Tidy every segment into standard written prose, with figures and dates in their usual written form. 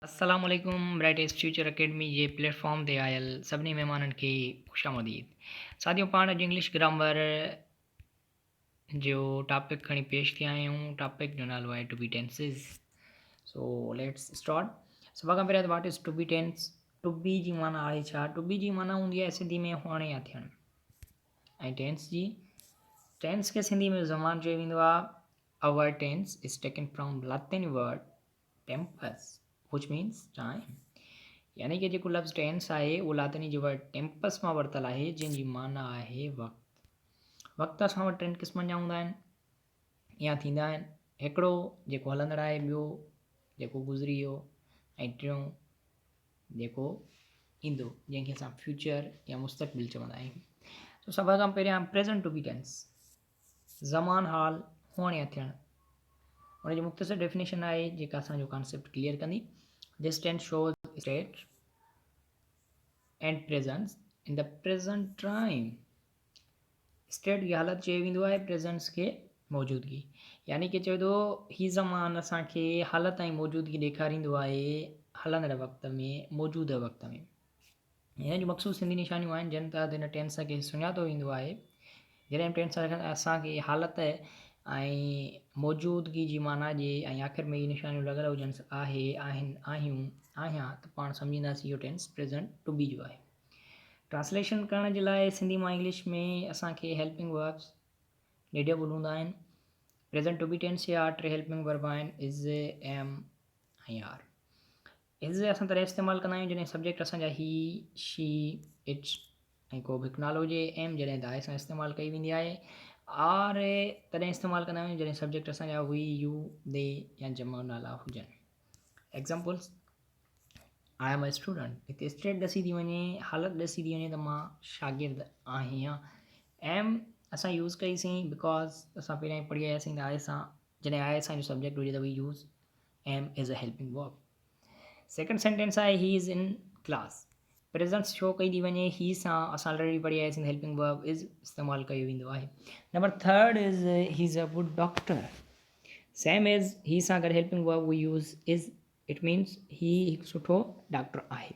السلام عليڪم برائٽيسٽ future academy جي پليٽ فارم تي آيل سڀني مهمانن کي خوش آمديد. ساٿيو پاڻ اڄ انگلش گرامر جو ٽاپڪ کڻي پيش ٿيا آهيون. ٽاپڪ جو نالو آهي to be tenses. So let's start. سڀ کان پهريان what is to be tense. To be جي معنيٰ آهي ڇا؟ ٽو بي جي معنيٰ هوندي آهي سنڌي ۾ هئڻ يا ٿيڻ، ۽ ٽينس جي ٽينس کي سنڌي ۾ زمان چيو ويندو آهي. Our tense is taken from Latin word tempus which means time، يعني ڪه جيڪو لفظ ٽينس آهي اهو لاطيني جي ورڊ ٽيمپس مان ورتل آهي جنهن جي معنيٰ آهي وقت. وقت اسان وٽ ٽن قسمن جا هوندا آهن يا ٿيندا آهن. هڪڙو جيڪو هلندڙ آهي، ٻيو جيڪو گذري ويو، ۽ ٽيون جيڪو ايندو جنهن کي اسان فيوچر يا مستقبل چوندا آهيون. سو سڀ کان پهريان پريزنٽ ٽو بي ٽينس، زمان حال هئڻ يا ٿيڻ، ان جي مختصر ڊيفينيشن آهي جيڪا اسان جو ڪانسيپٽ ڪليئر ڪندي. This tense shows state and presence in the present time. State جي حالت چيو ويندو آهي، پريزنس کي موجودگي، يعني ڪي چوي ٿو هي زمان اسان کي حالت ۽ موجودگي ڏيکاريندو آهي هلندڙ وقت ۾ موجوده وقت ۾. هن جون مخصوص سنڌي نشانيون آهن جن تحت هن ٽينس کي سڃاتو ويندو آهي. جڏهن به ٽينس اسان کي حالت ۽ موجودگي جي معنيٰ ڏئي ۽ آخر ۾ اهي نشانيون لڳل هجنس، آهي، آهن، آهيون، آهيان، ته پاڻ سمجهنداسين اهو ٽينس پريزنٽ ٽو بي جو آهي. ٽرانسليشن ڪرڻ جي لاء سنڌي مان انگلش ۾ اسان کي هيلپنگ وربس نيڊيبل هوندا آهن. پريزنٽ ٽو بي ٽينس جا ٽي هيلپنگ ورب آهن، از، ايم ۽ آر. از اسان تڏهن استعمال ڪندا آهيون جڏهن سبجيڪٽ اسان جا هي، شي، it ۽ ڪو به هڪ نالو هجي. ايم جڏهن ته آء سان استعمال ڪئي ويندي آهي. آر تڏهن استعمال ڪندا آهيون جڏهن سبجيڪٽ اسان جا وي، يو، the يا جمع نالا هجن. Examples, I M a student. هتي اسٽيٽ ڏسي ٿي وڃي، حالت ڏسي ٿي وڃي ته مان شاگرد آهيان. ايم اسان يوز ڪئي سين because اسان پهريان ئي پڙهي آياسين ته آء سان جڏهن آء اسان جو سبجيڪٽ هجي ته we use am as a helping verb. Second sentence آهي he is in class. Presence show ڪئي ٿي وڃي هي سان اسان آلريڊي پڙهي آياسين هيلپنگ ورب از استعمال ڪيو ويندو آهي. Number third is he is a good doctor. Same as he سان گڏ helping verb we use is, it means هي هڪ سٺو ڊاڪٽر آهي.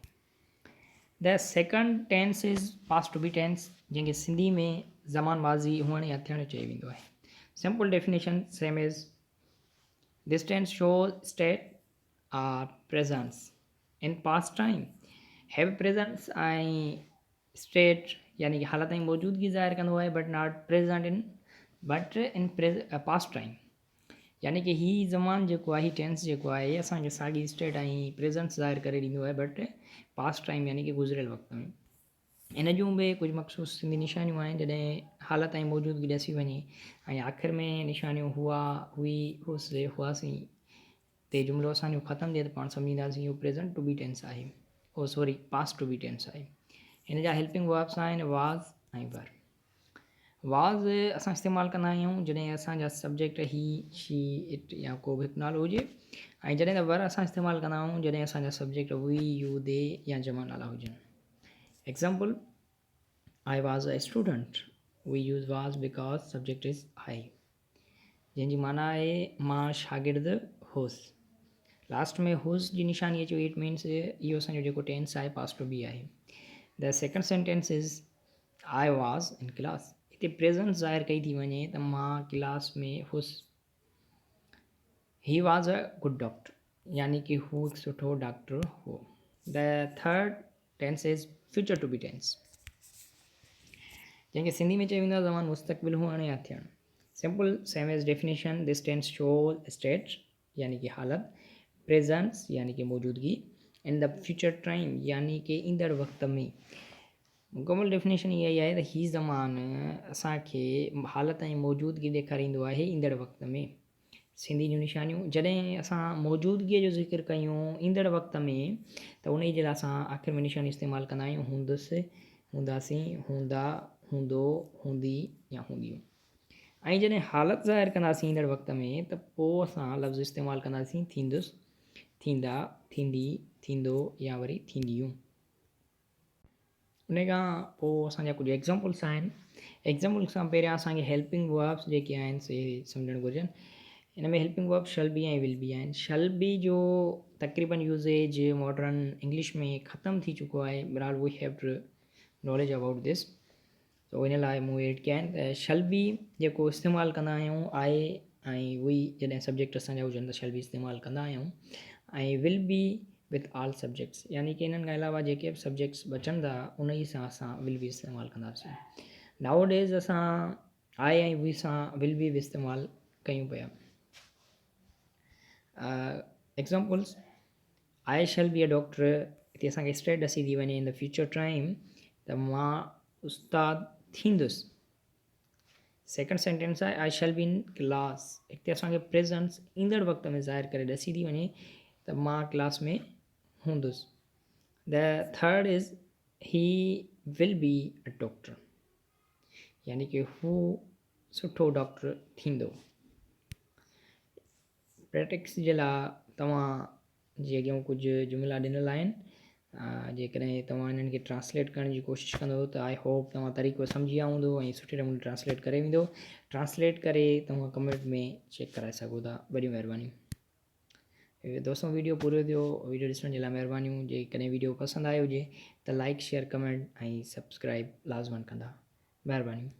The second tense is past to be tense جنهن کي سنڌي ۾ زمان ماضي هئڻ يا ٿيڻ چيو ويندو آهي. Simple definition same as this tense shows state or presence in past time. Have presence ۽ state يعني ڪي حالت ۽ موجودگي ظاهر ڪندو آهي but not present in but in past time يعني ڪي هي زمان جيڪو آهي هي ٽينس جيڪو آهي اسان کي ساڳي اسٽيٽ ۽ پريزنس ظاهر ڪري ڏيندو آهي بٽ پاسٽ ٽائيم يعني ڪي گذريل وقت ۾. ان جون به ڪجهه مخصوص سنڌي نشانيون آهن جڏهن حالت ۽ موجودگي ڏسي وڃي ۽ آخر ۾ نشانيون هئا، هئي، هوس، هئاسين تي جملو اسان جو ختم ٿئي ته پاڻ سمجهنداسين اهو پريزنٽ ٽو بي ٽينس آهي او سوري پاسٽ ٽو بي ٽينس آهي. هن جا هيلپنگ وربس آهن واز ۽ ور. واز اسان استعمال ڪندا آهيون جڏهن اسان جا سبجيڪٽ هي، شي، it يا ڪو به هڪ نالو هجي ۽ جڏهن ته ور اسان استعمال ڪندا آهيون جڏهن اسان جا سبجيڪٽ وي، يو، the يا جمع نالا هجن. Example, I was a student. We use was because subject is I. جنهن جي معنيٰ آهي مان شاگرد هوس. لاسٽ ۾ هوس جي نشاني اچي وئي it means اهو اسان جو جيڪو ٽينس آهي پاسٽ ٽو بي آهي. The second sentence is I was in class. هتي پريزنس ظاهر ڪئي ٿي وڃي ته مان ڪلاس ۾ هوس. He was a good doctor يعني ڪي هو هڪ سٺو ڊاڪٽر هو. The third tense is future to be tense جنهن کي سنڌي ۾ چيو ويندو آهي زمان مستقبل هئڻ يا ٿيڻ. Simple same as definition this tense shows state يعني ڪي حالت، پريزنس يعني ڪي موجودگي، ان the future time يعني ڪي ايندڙ وقت ۾. مڪمل ڊيفينيشن اها ئي آهي ته هي زمان اسان کي حالت ۽ موجودگي ڏيکاريندو آهي ايندڙ وقت ۾. سنڌي جون نشانيون، جڏهن اسان موجودگيء جو ذڪر ڪيون ايندڙ وقت ۾ ته انهيء جي لاء اسان آخر ۾ نشاني استعمال ڪندا آهيون هوندس، هونداسين، هوندا، هوندو، هوندي يا هونديون. ۽ جڏهن حالت ظاهر ڪنداسين ايندڙ وقت ۾ ته پوء اسان لفظ استعمال ڪنداسين ٿيندس، ٿيندا، ٿيندي، ٿيندو يا وري ٿينديون. ان کان پوء اسان جا ڪجهه ايگزامپلس آهن. ايگزامپلس کان پهريان اسان کي هيلپنگ وربس جيڪي آهن سي سمجهڻ گهرجن. ان ۾ helping verb shall be ۽ will be آهن. شل بي جو تقريبن يوزيج ماڊرن انگلش ۾ ختم ٿي چڪو آهي بهرحال we have to knowledge about this تو ان لاء مون ايڊ ڪيا آهن ته شل بي جيڪو استعمال ڪندا آهيون آء ۽ وي جڏهن سبجيڪٽ اسان جا هجن ته شل بي استعمال ڪندا آهيون ۽ will be with all subjects يعني ڪي انهن کان علاوه جيڪي به سبجيڪٽس بچن ٿا انهي سان اسان ول بي استعمال ڪنداسين ناو ڊيز اسان آء ۽ وي سان ول بي به استعمال ڪيون پيا. Examples, I shall be a doctor هتي اسان کي اسٽيٽ ڏسي ٿي وڃي ان the future time ته مان استاد ٿيندس. سيڪنڊ سينٽينس آهي I shall be in class هتي اسان کي پريزنس ايندڙ وقت ۾ ظاهر ڪري ڏسي ٿي وڃي ته مان ڪلاس ۾ هوندس. The third is he will be a doctor يعني ڪي هو سٺو ڊاڪٽر ٿيندو. پريڪٽس جي لاء توهان جي اڳيان ڪجهه جملا ڏنل آهن جيڪڏهن توهان انهن کي ٽرانسليٽ ڪرڻ جي ڪوشش ڪندو ته I hope توهان طريقو سمجهي ويا هوندو ۽ سٺي نموني ٽرانسليٽ ڪري ويندو ٽرانسليٽ ڪري توهان ڪمينٽ ۾ چيڪ ڪرائي سگهو ٿا وڏيون مهربانيون دوستو ويڊيو پورو ٿيو ويڊيو ڏسڻ جي لاء مهربانيون جيڪڏهن ويڊيو پسند آيو هجي ته لائڪ شيئر ڪمينٽ ۽ سبسڪرائب لازمن ڪندا مهربانيون.